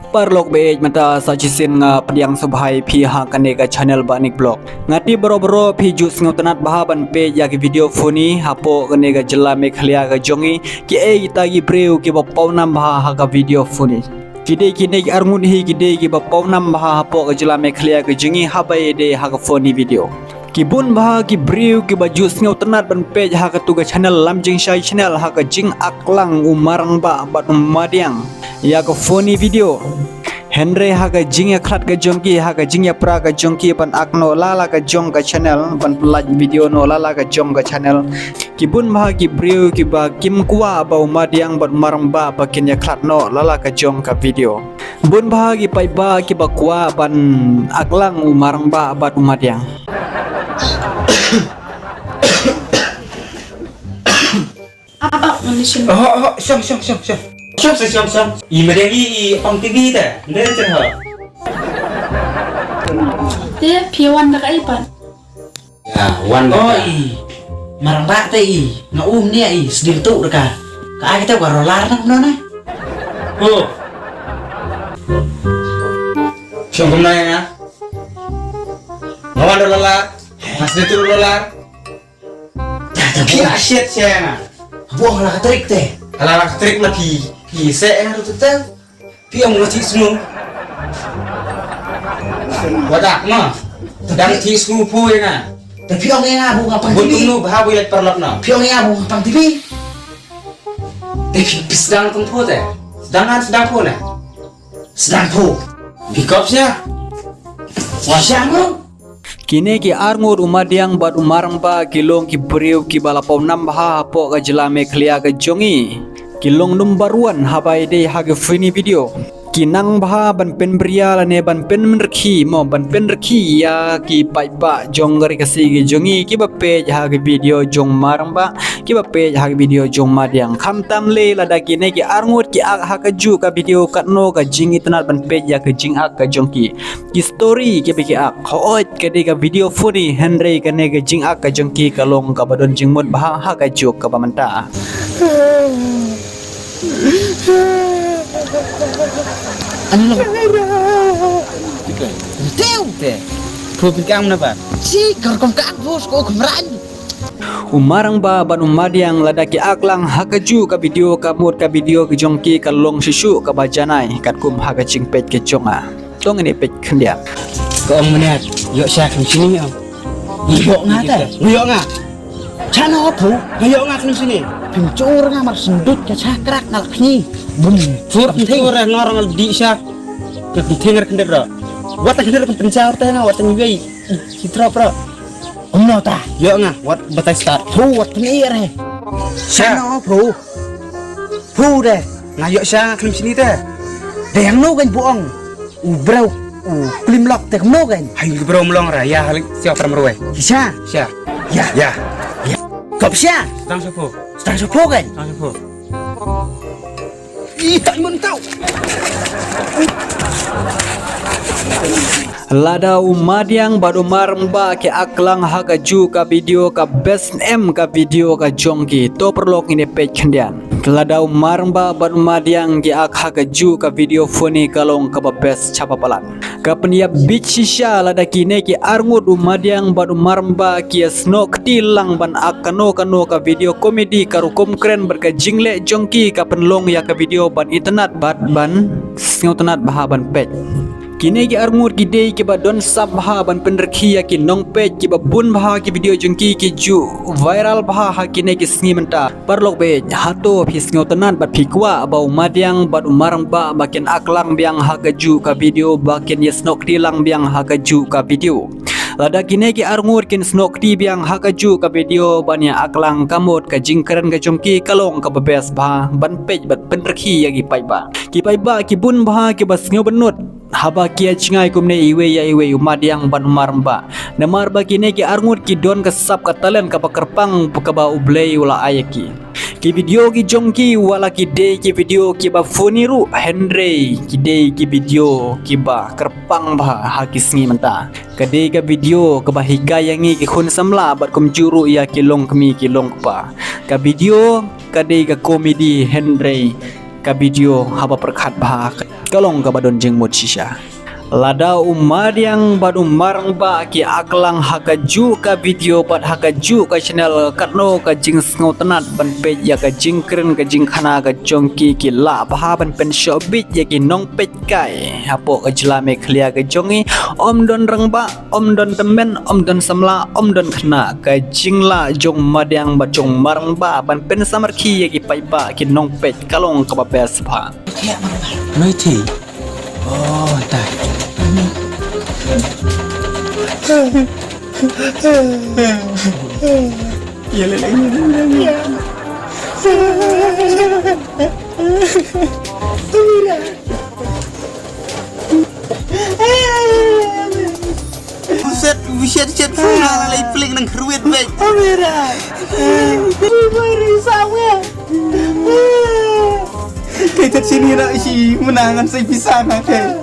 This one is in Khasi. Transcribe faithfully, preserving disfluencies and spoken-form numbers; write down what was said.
Paralok baieit, mynta sa shisien nga pdiang sngewbha ïa phi ha kane ka channel Banik Vlog. Nga tip baroh baroh phi ju sngewtynnat bha ban peit ïa ki video funny hapoh kane ka jylla Meghalaya ka jong ngi. Kiei kita ki briew kiba pawnam bha ha ka video funny? Ki dei kine ki arngut hi ki dei kiba pawnam bha hapoh ka jylla Meghalaya ka jong ngi haba ïadei ha ka funny video. Ki bun bha ki briew kiba ju sngewtynnat ban peit ha katu ka channel Lam Jingshai Channel ha ka jingaklang u Marangbah bad u Madiang ïa ka funny video. Hynrei ha ka jingïakhlad ka jong ki, ha ka jingïapra ka jong ki ban ak noh la la ka jong ka channel, ban pyllait video noh la la ka jong ka channel, ki bun bha ki briew kiba kim kwah ba u Madiang bad u Marangbah ba kin ïakhlad noh la la ka jong ka video. Bun bha ki paidbah kiba kwah ban aklang u Marangbah bad u Madiang. Ap, ap, ngan listen. Oh, oh, shong, shong, shong, shong. Shong, shong, shong, shong. I Madiang i, i pang T V te. Nde chen ho. Te phi wan da kaei pat? Ïa, wan da. Oh, i Marangbah te i. Nga um ne i sdil tu da ka. Ka ai kata ka rolar na kumno na. Oh. Shong kumno ïa nga? Nga wan da rolar. Nga sdil tu rolar. Phi a shet sha nga. Buh la ka trik te. Ala la ka trik na phi. Phi se nga tu te. Phi ong nga thik sngew. Wadak ma. Dang thik sngew phu ïa nga. Te phi ong ïa nga buh nga pang T V. Bun kumno bha bu ïa paralok na. Phi ong ïa nga buh nga pang T V. Te phi sdang kum phu te. Sdang ngan sdang phu ne. Sdang phu. Phi kop sha. Wa sha mo. Kine ki arngut u Madiang bad u Marangbah ki long ki briew kiba la pawnam bha hapoh ka jylla Meghalaya ka jong ngi. Ki long number one haba ïadei ha ki funny video. Ki nang bha ban pynbria lane ban pynrkhie mo, ban pynrkhie ïa ki paidbah jong ka ri Khasi ka jong ngi kiba peit ha ki video jong Marangbah, kiba peit ha ki video jong Madiang. Khamtam lei lada kine ki arngut ki ak ha kajuh ka video katno ka jingitynnat ban peit ïa ka jingak ka jong ki. Ki story kiba ki ak. Hooid ka dei ka video funny hynrei kane ka jingak ka jong ki ka long kaba don jingmut bha ha kajuh kaba mynta. Ano lang? Teo te. Phu phi kang na ba? Si kar kom kang phu sko kumran. U Marangbah bad u Madiang lada ki ak lang ha kajuh ka video ka mut ka video ka jong ki ka long shisha kaba janai katkum ha ka jingpeit ka jong nga. To ngin ïa peit khyndiat. Ka ong mynne ïoh sha khlem shini ong. Ïoh nga te. Ïoh nga. Chano phu. Ïoh nga khlem shini. Pynchur nga mar sendut ka sha krak na la kni. Bum. Chur pynchur nga rang di sha. Ka pynthing ra khyndiat ra. Wat ta khyndiat ka pynchur te nga wat ta ngi wei. Ki drop ra. Kumno ta? Ïoh nga, wat batai start. Phu wat pynir he. Sha. Sha no phu. Phu de. Nga ïoh sha nga khlem shini te. De yang no kan buong. U brau u klim lok te kumno kan? Hai u brau mlong ra ya halik siap pram ruai. Sha. Sha. Ya. Ya. Ya. Kop sha. Stang sha phu. Stang sha phu kan? Stang sha phu. Ih, tak mun tau. Lada u Madiang bad u Marangbah ki ak lang ha kajuh ka video ka best em ka video ka jong ki. To paralok ngin ïa peit khyndiat. Lada u Marangbah bad u Madiang ki ak ha kajuh ka video funny ka long kaba best chapa palat. Ka pynïap bit shisha lada kine ki arngut u Madiang bad u Marangbah ki ïa snoh kti lang ban ak kano kano ka video comedy ka rukom kren bad ka jingleh jong ki ka pynlong ïa ka video ban itynnat bad ban sngewtynnat bha ban peit. Kine ki arngut ki dei kiba don sap bha ban pynrkhie ïa ki nongpeit kiba bun bha ki video jong ki ki ju viral bha ha kine ki sngi mynta. Paralok baieit, hato phi sngewtynnat bad phi kwah ba u Madiang bad u Marangbah ba kin ak lang biang ha kajuh ka video ba kin ïa snoh kti lang biang ha kajuh ka video. Lada kine ki arngut kin snoh kti biang ha kajuh ka video ban ïa ak lang ka mut ka jingkren ka jong ki ka long kaba best bha ban peit bad pynrkhie ïa ki paidbah. Ki paidbah ki bun bha kiba sngew bynnud. Haba ki ïa jngai kumne iwei ïa iwei u Madiang bad u Marangbah. Namar ba kine ki arngut ki don ka sap ka talent kaba kyrpang kaba U Blei u la ai ïa ki. Ki video ki jong ki wat la ki dei ki video kiba funny ruh hynrei ki dei ki video kiba kyrpang bha ha ki sngi mynta. Ka dei ka video kaba hikai ïa ngi ki khun samla bad kumjuh ruh ïa ki longkmie ki longkpa. Ka video ka dei ka comedy hynrei ka video haba pyrkhat bha ka long kaba don jingmut shisha. Lada u Madiang bad u Marang ba ki aklang ha ka juh ka video bad ha ka juh ka channel, katno ka jingsngewtynnat ban peit ïa ka jingkren ka jingkhana ka jong ki, ki lah bha ban pynshoh bit ïa ki nongpeit kai hapoh ka jylla Meghalaya ka jong i. Ym don rangbah, ym don tymmen, ym don samla, ym don khynnah. Ka jinglah jong Madiang bad jong Marang ba ban pynsamarkhie ïa ki paidbah ki nongpeit ka long kaba best bha. Noi thi. Oh, tai. Ïa le le. Buset, buset, buset, pula la lei pling nang kruit bek. Amira. Baru sama. Kita sini nak isi menangan saya pisang, okay.